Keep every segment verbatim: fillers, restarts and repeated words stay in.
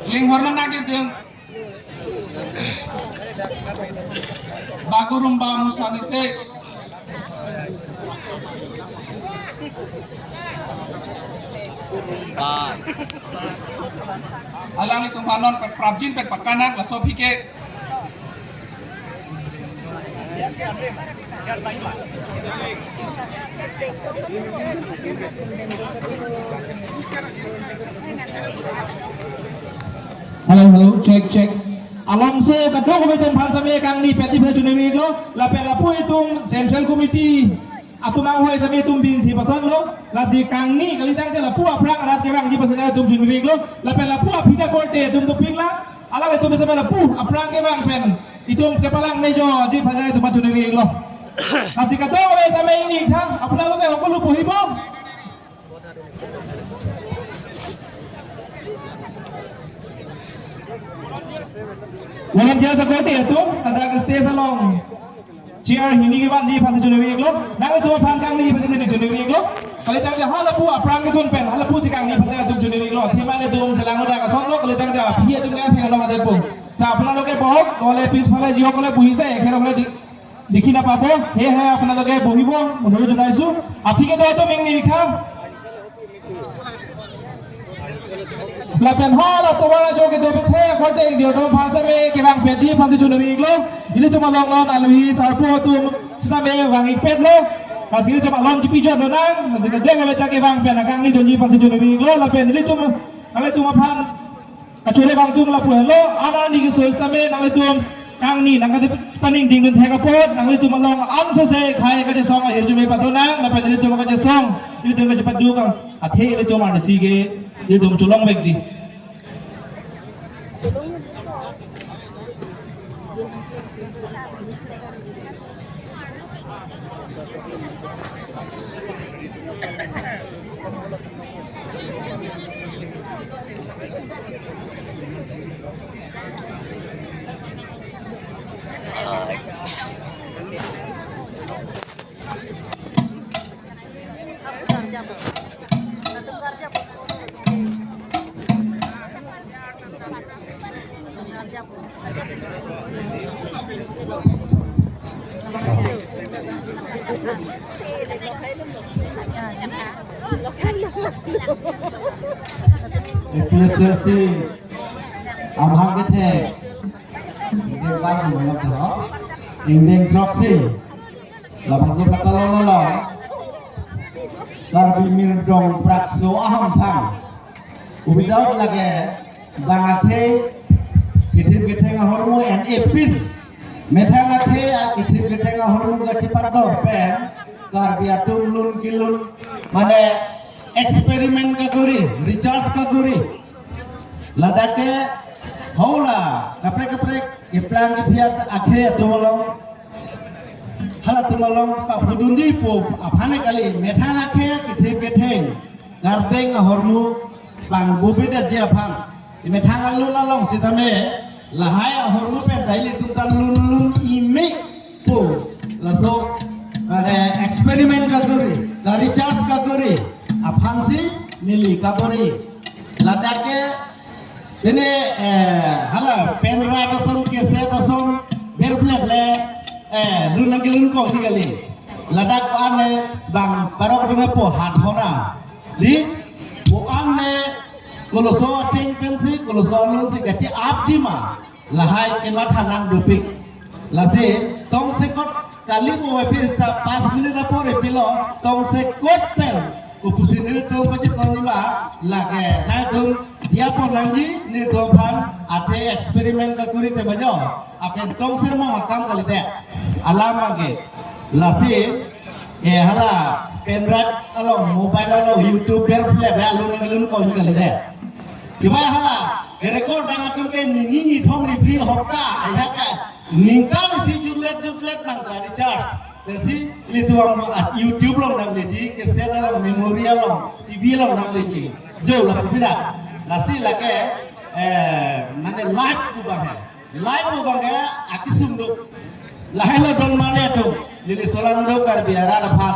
Linghor mana ke ding. Bagurumba Musanise. Alanglitum aphan non pen prapjin pen pakanak laso aphi ke. Hello, hello, check, check. Alongsi kadokave atum aphan sitame kangni peti peti choningri-iklo, lapen lapu itum Central Committee atum anghoi sitame itum binthi pasonlo, lasi kangni kalitangte lapu aphrang arat kevangji aphan sitame itum choningri-iklo, lapen lapu aphi ta korte itum dopiklang, alanglitum sitame lapu aphrang kevang pen itum kepalang mejoji aphan sitame itum choningri-iklo. Lasi kadokave sitame ingni tha, apuna lo ke hokolu bohibo. Volunteers akorte atum, ladak stage along chair hini kevanji aphansi choningri-iklo, nanglitum aphan kangni aphansi choningri-iklo. Kalitangte halapu aphrang kejun pen, halapusi kangni aphansi atum choningri-iklo. Thima ilitum chelangno dak asonlo, kalitangte aphi atum kan thek along adepo. Sa apuna lo ke bohok, bole piece phale jio kole buhise, ekher kole di-, dikhi napabo, he he apuna lo ke bohibo, munu jonaisu. Aphi ke to atum ingni tha. Lapen hala tovar ajo kedo pethe akorte ingjir atum aphan sitame kevang petji aphansi choningri-iklo. Ilitum along non alohi sarpo atum sitame vang-ikpetlo. Lasi ilitum along chipi jor donang. Lasi kedeng abeta kevang pen akangni donji aphansi choningri-iklo. Lapen ilitum, nanglitum aphan kachole kangtung lapu helo, anan di keso sitame nanglitum kangni nangkatipani dingdun thek apot, nanglitum along ansose khei kachesong ahirjume padonang, lapen ilitum kachesong, ilitum kachepadu kang, athe ilitum arnisi ke, ilitum cholongvekji. A P H L C amahang kethek, ingdeng bang mo lang tho, ingdeng throksi, labangso patalon along Karbi Mirdong Prakso ahamphang, without lake bang athe kethip ketheng ahormu en epin. Methang athe kethip ketheng ahormu kachepatdor pen Karbi atum lun kelun, mane experiment kakori, research kakori. Ladak ke hala kaprek kaprek keplang kephiat akhei atum along, halatum along paphudunji pu aphan kali, methang akhei kethip ketheng kardeng ahormu plang bubit aji aphan. Methang alun along sitame lahai ahormu pen ta ilitum ta lun lun ime pu laso, mane, experiment kakori, ka-research kakori aphansi neli kabor-i. Ladak ke pine, eh, hala pen drive ason, cassette ason, ber ple ple, eh, lun nangkelun ko di kali. Ladak ane bang parok rong po hat hona. Di, pu ane koloso acheng pensi, koloso alunsi kache-apji ma, lahai kematha nangdopik. Lasi tongsekot kali mo epi sta pas minit apor epilo, tongsekot pen kopusi nelitum pachetongji ma, lake nangtum diya pon nangji, nelitum aphan athe experiment kakori te majo, apen tongsermong akam kalite. Alam abangke. Lasi, eh, hala pen drive along, mobile along, YouTube ber ple ple alun alun ko kali de. Cuma hala, eh, record nang atum ke nini nithom nipri hopta, ya ka, ningkan si jutlet jutlet bang ka recharge. Lasi ilitum a YouTube along nangleji, cassette along, memory along, T V along nangleji. Jo lapu pina. Lasi lake, eh, mane live pu bang he. Live pu bang ke akesung do. Lahai lo don mane atum. Neli solangdo Karbi arat aphan.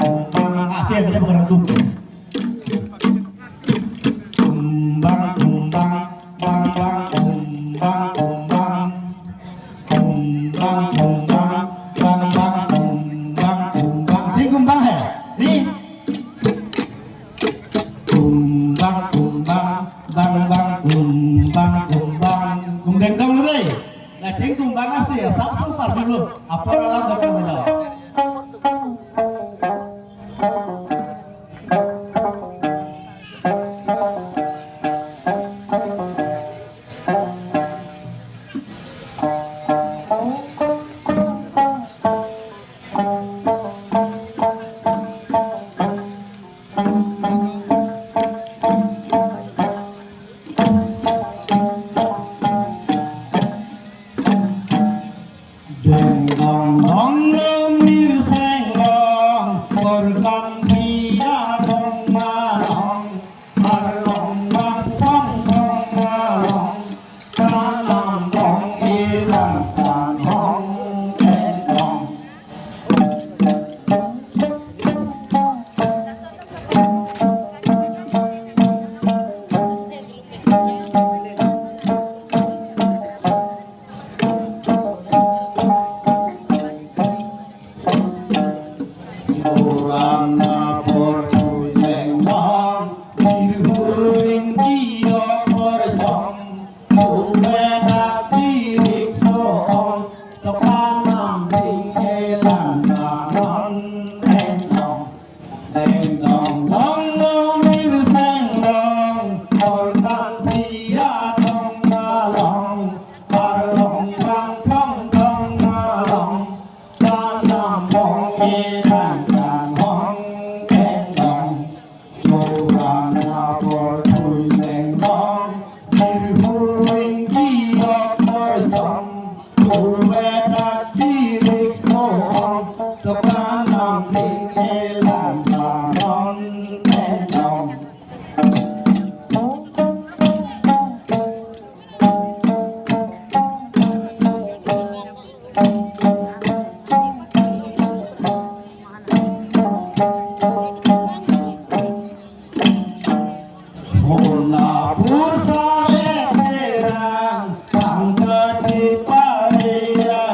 kumbang. Ah, siap, kita bukan kumbang. Kumbang, kumbang, bang, bang, kumbang, kumbang. Kumbang, kumbang, bang, bang, kumbang, kumbang. Cheng kumbang hai. Ni. Kumbang, kumbang, bang, bang, kumbang, kumbang. Kum dengdong dulu. Lah cheng kumbang asi, asap super dulu. Apor alam dokter bajau. Ding dong dong dong, mir seng dong, korkan dia dong malong, arlong bang pong pong malong, kanam dong ilang kan hong deng dong. Orang na por tu leng bang, hirhur ring ki o por jom, tu beda pirik so ong, to kanam ding elang na non eng ong. Ding dong dong dong, mir seng dong, korkan dia dong malong, arlong bang thong thong malong, kanam hong e dang dang hong deng dong. Chorana por thui deng dong, hirhur ring ki o por jom, tu beda pirik so ong, to kanam ding elang na non eng ong. Hona pursa eterang, tangka chipare ya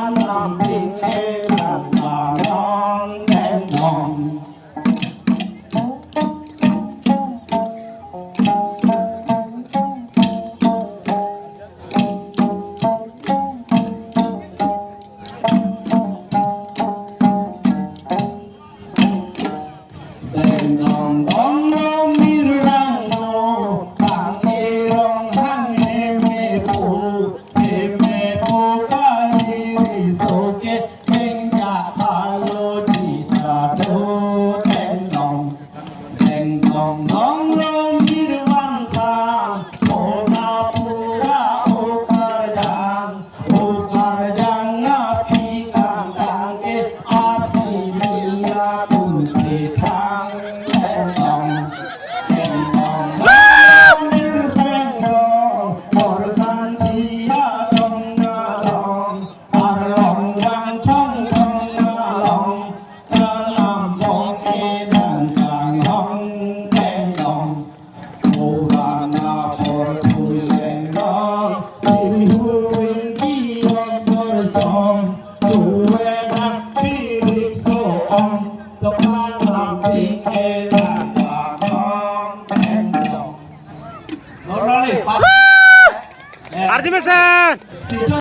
Lam ting e lam ta long deng dong. Deng dong dong dong mir rang no, tang e rong hang heme po, heme po kali riso ke, deng ja kalo jita do deng dong. Deng dong dong dong mir rang sang, pona pura okar jang. Ukar jang api kangkang ke, asi mila kunte thang. Tentong, tentong, mir seng dong, orkan dia dong na dong, arlong jang thong thong na long, jang am dong ke nang jang hong tentong. Ugana por tuleng dong, tiri huin kiong por chong, tuwe dak pirik so ong, tepat lam ting e lam ta dong, deng dong. Normally, pas. Arjun mesen. Si